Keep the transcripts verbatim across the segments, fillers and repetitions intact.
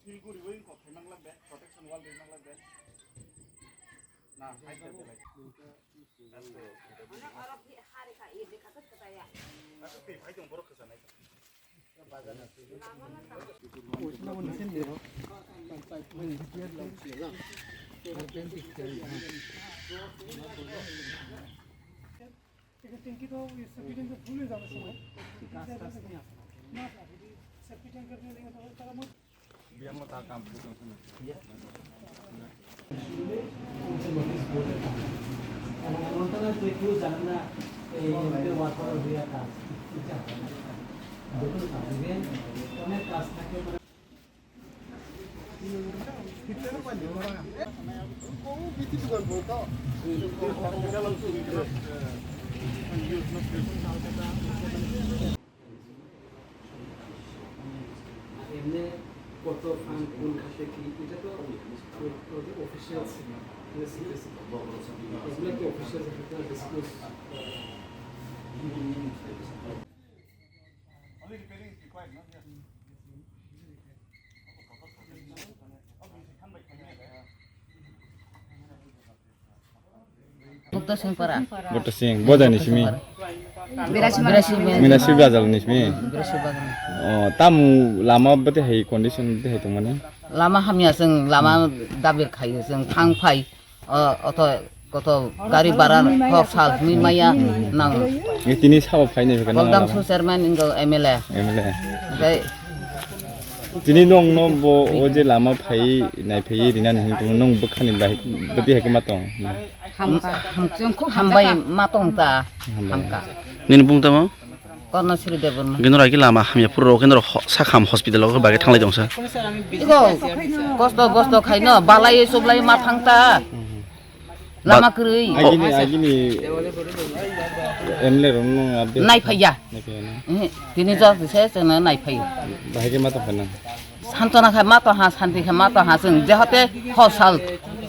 Silguri wing kok khaimang lak de, protection wall rimang lak de. Na, hai khe belai. Twi phai tong borok kwchanai. এটা ট্যাঙ্কি তো ওই সেফটি ট্যাঙ্কি ফুল হয়ে যাওয়ার সময়। না, সেফটি ট্যাঙ্কার দিয়ে লেগে তো তারা এমনি কত ফান্ড কোন খাতে কি, এটা তো অফিসিয়াল, এগুলো কি official disclose? Bukto Singpara. Bukto Sing, bojani simi. Birasi Birasi Mel. Mina Sibra jalo ni simi. Birasi Bagan. Oh, tamu lama bete hai condition bete hai tongmani. Lama hamya, chwng lama dabir khayo, chwng thang phai. O, oto koto gari bara hok sal hwnwi maya nang. Ni tini sabo phainai bwkha nang Goldam lama. Su chairman ingo M L A. M L A. Oke. Tini nong no bo o je lama phai nai phai rina ni hwn tong nong bwkhani bai bete hai ma tong. Hamka. Ham-, chwng khub hambai hamjakha. Ma tong ta. Hambai. Hamka. Nini bung tamo? Korno Sri Debbarma. Kendra ki lama hamya puro kendra ho-, sakham hospital o bage thanglai tong sa. Iko kosto bosto khaino balai sublai ma thang ta. Lama kwrwi. Agini, agini M L A rok no update. Nai phaiya. Nai phaiya na. Eh, tini jor se se na nai phaiya. Bahai ke ma tong khana. Santona khai ma tong ha, santi khai ma tong ha, chwng jehote hosal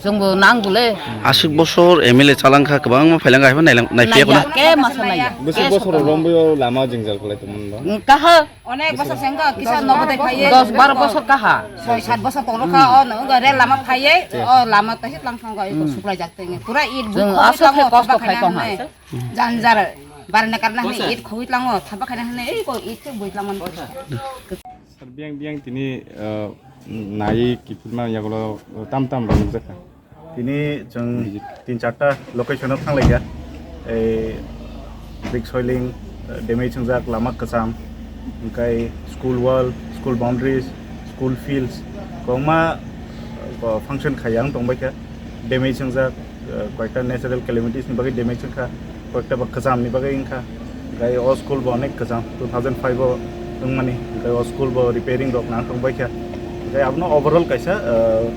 chwngbo nang bole. Aswk bosor M L A chalangkha, kwbangma phailangkha, haino nailang-, naiphiya kono. Naiya, ke masa naiya. Bwswk bosor rombo lama jwngjal khlai tongmani ba. Kaha. Onek bosor sengko kisa nogo dai phaiye. Dos baro bosor kaha. Soi sat bosor tongkha, o nogo rel lama phaiye, o lama to hit lang thangko, iko suklai jak tenge. Pura it. Chwng aswk khai kosto khai tong ha. Janjar barna karna hne it khoi tlango, thapa khaina hne, ei ko it khe boi tlang man. Sir, biyang, biyang tini, uh, nai kiphilma yagulo tam tam rok nukjakha. Tini chwng tin charta location o thanglaikha. Ei brick soiling, uh, damage wngjak, lama kwcham, hwnkhe school wall, school boundaries, school fields, kwbangma, uh, function khaiya wng tongbaikha, damage wngjak. Uh, koyekta natural calamities ni bagwi damage wngkha, koyekta ba kwcham ni bagwi wngkha, hwnkhe o school bo onek kwcham two thousand five o wngmani, hwnkhe o school bo repairing rok nang tongbaikha, hwnkhe abono overall kaisa, uh,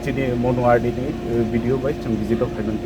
chini Monu R D ni, uh, video bai chwng visit o phaimani.